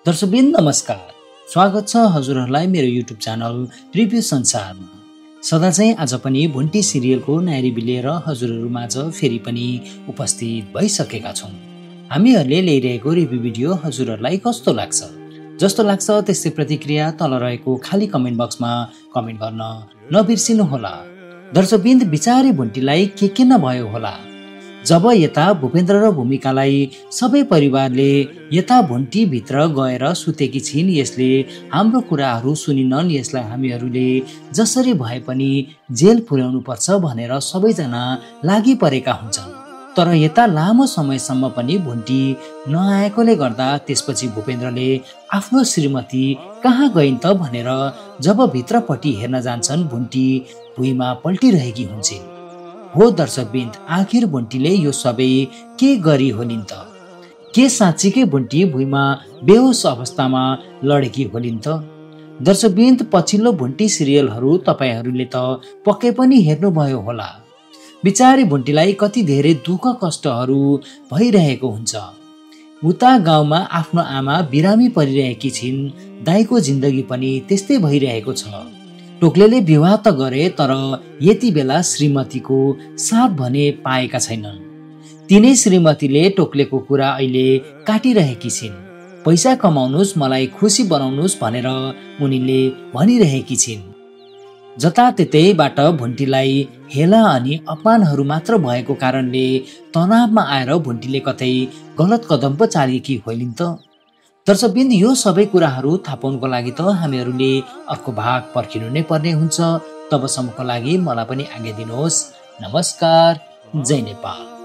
दर्शकवृन्द नमस्कार, स्वागत छ हजुरहरूलाई मेरो युट्युब च्यानल रिभ्यू संसारमा। सदा चाहिँ आज पनि भुन्टी सिरियलको नयाँ रिभ्यू लिएर हजुरहरूमाझ फेरि पनि उपस्थित भइसकेका छौँ। हामीहरूले ल्याइरहेको रिभ्यू भिडियो हजुरहरूलाई कस्तो लाग्छ? जस्तो लाग्छ त्यस्तै प्रतिक्रिया तल रहेको खाली कमेन्ट बक्समा कमेन्ट गर्न नबिर्सिनुहोला। दर्शकवृन्द बिचारी भुन्टीलाई के नभयो होला जब यता भूपेन्द्र र भूमिकालाई सबै परिवारले यता भुन्टी भित्र गएर सुतेकी छिन्। यसले हाम्रो कुराहरू सुनिनन्, यसलाई हामीहरूले जसरी भए पनि जेल पुर्याउनु पर्छ भनेर सबैजना लागि परेका हुन्छन्। तर यता लामो समयसम्म पनि भुन्टी नआएकोले गर्दा त्यसपछि भूपेन्द्रले आफ्नो श्रीमती कहाँ गइन् त भनेर जब भित्रपट्टि हेर्न जान्छन्, भुन्टी भुइँमा पल्टिरहेकी हुन्छन्। हो दर्शकवृन्द, आखिर भुन्टीले यो सबै के गरी होलिन् त? के साँच्चीकै भुन्टी भुइँमा बेहोस अवस्थामा लडेकी होलिन् त? दर्शकवृन्द, पछिल्लो भुन्टी सिरियलहरू तपाईहरूले त पक्कै पनि हेर्नुभयो होला। बिचारी भुन्टीलाई कति धेरै दुःख कष्टहरू भइरहेको हुन्छ। उता गाउँमा आफ्नो आमा बिरामी परिरहेकी छिन्, दाइको जिन्दगी पनि त्यस्तै भइरहेको छ। टोक्लेले विवाह त गरे, तर यति बेला श्रीमतीको साथ भने पाएका छैनन्। तिनै श्रीमतीले टोक्लेको कुरा अहिले काटिरहेकी छिन्। पैसा कमाउनुस्, मलाई खुसी बनाउनुस् भनेर उनीले भनिरहेकी छिन्। जताततैबाट भुन्टीलाई हेला अनि अपमानहरू मात्र भएको कारणले तनावमा आएर भुन्टीले कतै गलत कदम पो चालेकी होइलिन् त? दर्शकवृन्द, यो सबै कुराहरू थाहा पाउनुको लागि त हामीहरूले अर्को भाग पर्खिनु नै पर्ने हुन्छ। तबसम्मको लागि मलाई पनि आज्ञा दिनुहोस्। नमस्कार, जय नेपाल।